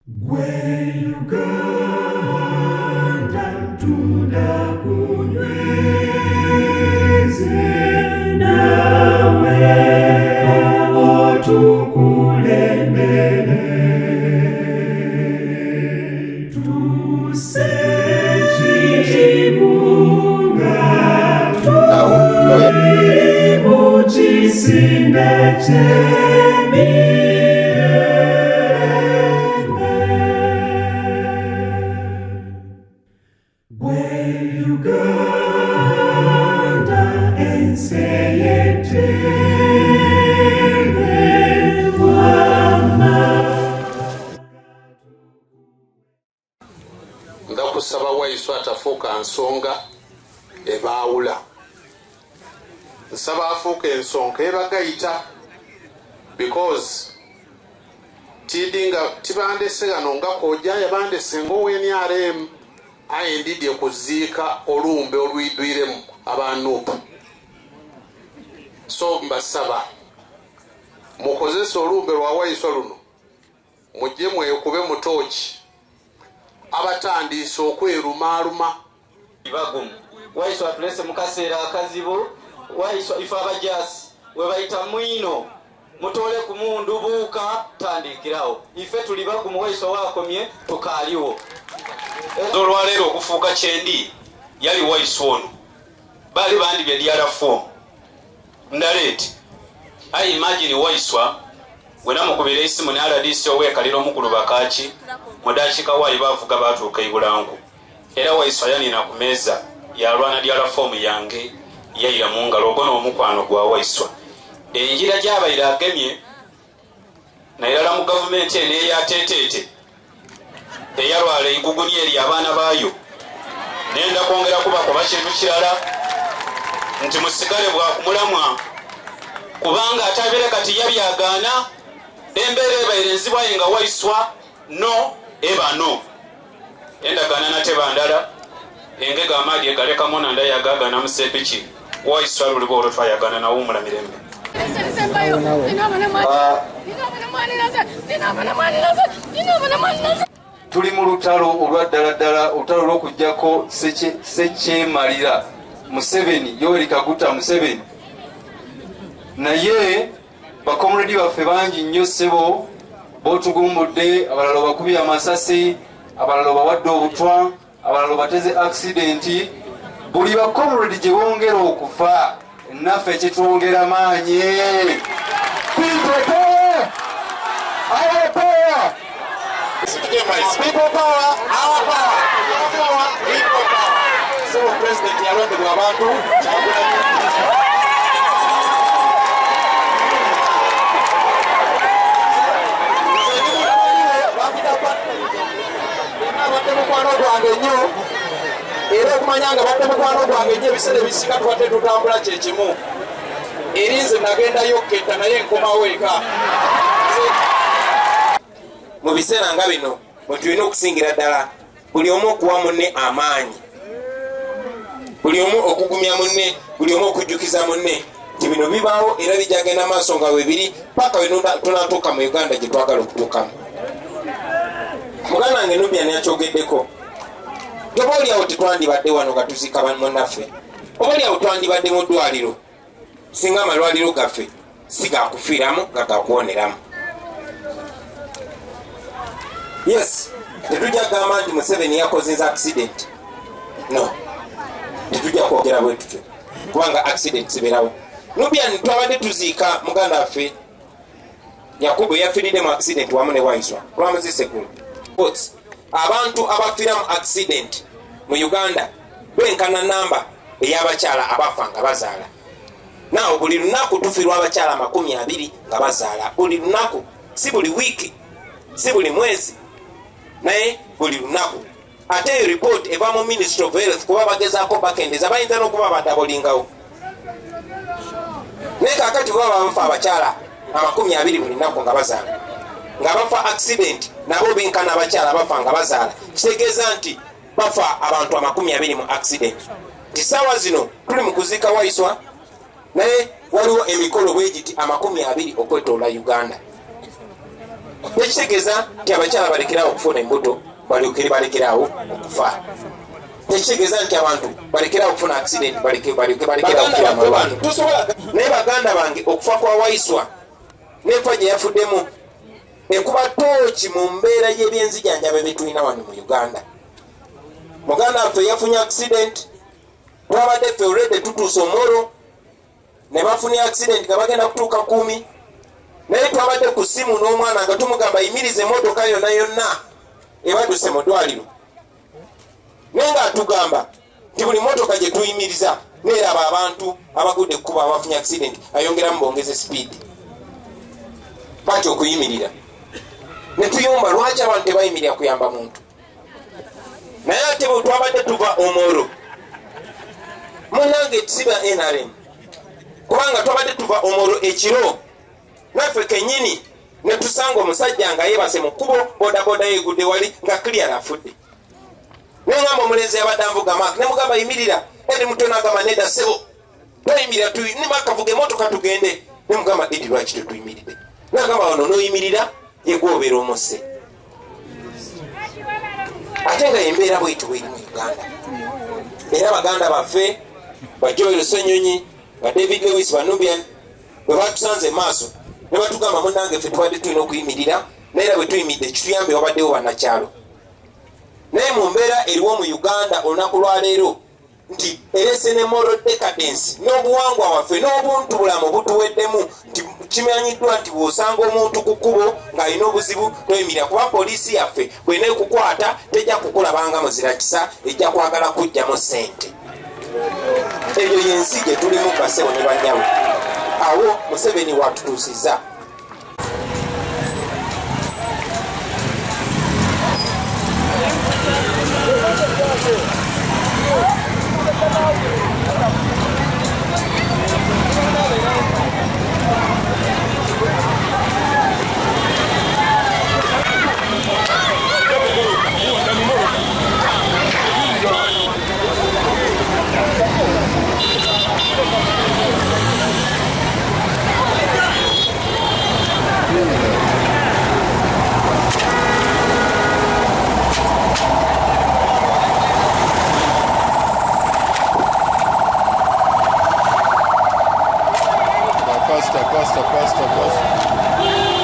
Gwe Uganda tunakunyweze nawe otukulembere tuse kimunga tuli mu kisinde ky'emirembe. Gwe Uganda ensi ey'eddembe wamma. Ndakusaba Waiswa atafuuka nsonga ebaawula. Nsaba afuuke ensonga ebagaita because tidi nga tibandese ghano nga koja yabandese ng'owa NRM aye ndidye kuziika olumbe olwidwiremu aba NUP. So mbasaba mukozese olumbe lwa Waiswa luno mujje mwekube mu tooki abatandiise okwerumaaluma. Bagumu Waiswa atulese mu kaseera akazibu. Waiswa ife abajasi webayita mwino mutole ku mundu buuka tandikirawo ife tuli bagumu. Waiswa wakomye tukaaliwo. Olwaleero okufuuka kyendi yali Waiswa ono baali bandibye dyala fomu ndaleeti. I imagine Waiswa wenamukubira esimu ne RDC owekalira omukulu bakaki mudakika waayi bavuga batuuka ibulanku era Waiswa yanina ku meeza yalwana dyala fomu yange yaira mu ngalo. Ogwo n'omukwano gwa Waiswa enjira gyabaire agemye nairala mu gavumenti eno eyateeteete eyalwala eiguguni eri abaana baayo. Nenda kwongera kubakoba kintu kirala nti musigale bwakumulamwa kubanga atabire kati yabyagaana embeera ebaire enzibwaye nga Waiswa no eba no endagaana nateba ndala engega amaadi egalekamu nanda yagagana musepiki Waiswa luliba olwo twayagana nawumula mirembe. Tuli mu lutalo olwa ddala ddala, olutalo olw'okuggyako sekyemalira Museveni, Yoweri Kaguta Museveni. Naye bakomredi baffe bangi nnyo ssebo b'otugumbudde, abalala obakubye amasasi, abalala obawadde obutwa, abalala obateze accidenti. Buli bakomredi gye bongera okufa naffe kitwongera maanyi. People power! Our power! People power, our power. Power, people power. So president yalondebwa abantu Kyagulanyi. Nze ndi mutabani we, bampita Patrick. Abadde mukwano gwange nnyo era okumanya nga badde mukwano gwange nnyo ebiseera ebisinga tubadde tutambula kyekimu eri nze nagendayo ketta naye nkomawo eka. Mu biseera nga bino mwe tulina okusingira ddala buli omu okuwa munne amaanyi, buli omu okugumya munne, buli omu okujjukiza munne nti bino bibaawo era bijja genda maaso nga webiri paka we tunatuuka mu Uganda gye twagala okutuukamu. Muganda wange Nubian yakyogeddeko, oba oliawo tetwandibadde wano nga tuziika munnaffe, oba oliawo twandibadde mu ddwaliro singa amalwaliro gaffe si gakufiiramu nga gakuwoneramu. Yes, tetujja kugamba nti Museveni yakoze accident, no, tetujja kwogera bwe tutyo kubanga accident zibeerawo. Nubian twabadde tuziika muganda waffe Yakubu yafiiridde mu accident wamu ne Waiswa lwamuziise eggulo. Abantu abafiira mu accident mu Uganda benkana namba ey'abakyala abafa nga bazaala. Naawe buli lunaku tufiirwa abakyala 20 nga bazaala buli lunaku, si buli wiiki, si buli mwezi, naye buli lunaku. Ate eyo report eva mu Ministry of Health kuba bagezaako bakendeza, bayinza n'okuba badabolingawo. Naye kaakati baba bafa abakyala 20 buli lunaku nga bazaala, nga bafa accident nabo benkana abakyala bafa nga bazaala, kitegeeza nti bafa abantu 20 mu accident. Nti ssaawa zino tuli mu kuziika Waiswa, naye waliwo emikolo bwe giti 20 okwetoola Uganda. Tekitegeeza nti abakyala balekerawo okufuna embuto balyokere balekerawo okufa. Tekitegeeza nti abantu balekerawo okufuna accident balyoke balekerawo okufira amalwaliro. Naye baganda bange, okufa kwa Waiswa n'enfa gye yafuddemu ekuba tooki mu mbeera y'ebyenzijanjaba byetulina wano mu Uganda. Muganda waffe yafunye accident, twabadde ffe already tutuuse Omoro ne bafunye accident nga bagenda kutuuka Kumi, naye twabadde ku ssimu n'omwana nga tumugamba yimiriza emmotoka yonna yonna ebadduse mu ddwaliro, naye ng'atugamba nti buli mmotoka gye tuyimiriza neeraba abantu abagudde ekkubo abafunye accident, ayongeramu bongeze speed batya okuyimirira. Ne tuyomba lwaki abantu tebayimirira kuyamba muntu. Naye ate bwe twabadde tuva Omoro, munange siba NRM, kubanga twabadde tuva Omoro ekiro naffe kennyini ne tusanga omusajja nga yeebase mu kkubo, bodaboda yeegudde wali nga clear afudde. Neŋŋamba omulenzi yabadde anvuga Mark, ne mugamba yimirira. Edi muto n'agamba nedda ssebo, toyimirira, nimakavuga emotoka tugende. Ne mugamba Edi lwaki tetuyimiridde? N'agamba wano n'oyimirira yegwobeera omusse. Ate nga embeera bwetyo bweri mu Uganda. Era baganda baffe ba Joel Ssenyonyi, ba David Lewis, ba Nubian bwe batusanze maaso ne batugamba munnange ffe tubadde tulina okuyimirira, naye era bwe tuyimiridde kituyambe wabaddewo bannakyalo. Naye mu mbeera eriwo mu Uganda olunaku lwaleero nti erese ne moral decadence n'obuwangwa waffe n'obuntu bulamu butuweddemu, nti kimanyiddwa nti bw'osanga omuntu ku kkubo ng'alina obuzibu toyimirira, kuba poliisi yaffe bw'eneekukwata tejja kukulabanga muzira kisa, ejja kwagala kuggyamu ssente. Eyo y'ensi gye tulimu bassebo ne bannyabo. Awo Museveni watutuusizza. Faster, faster, faster, faster.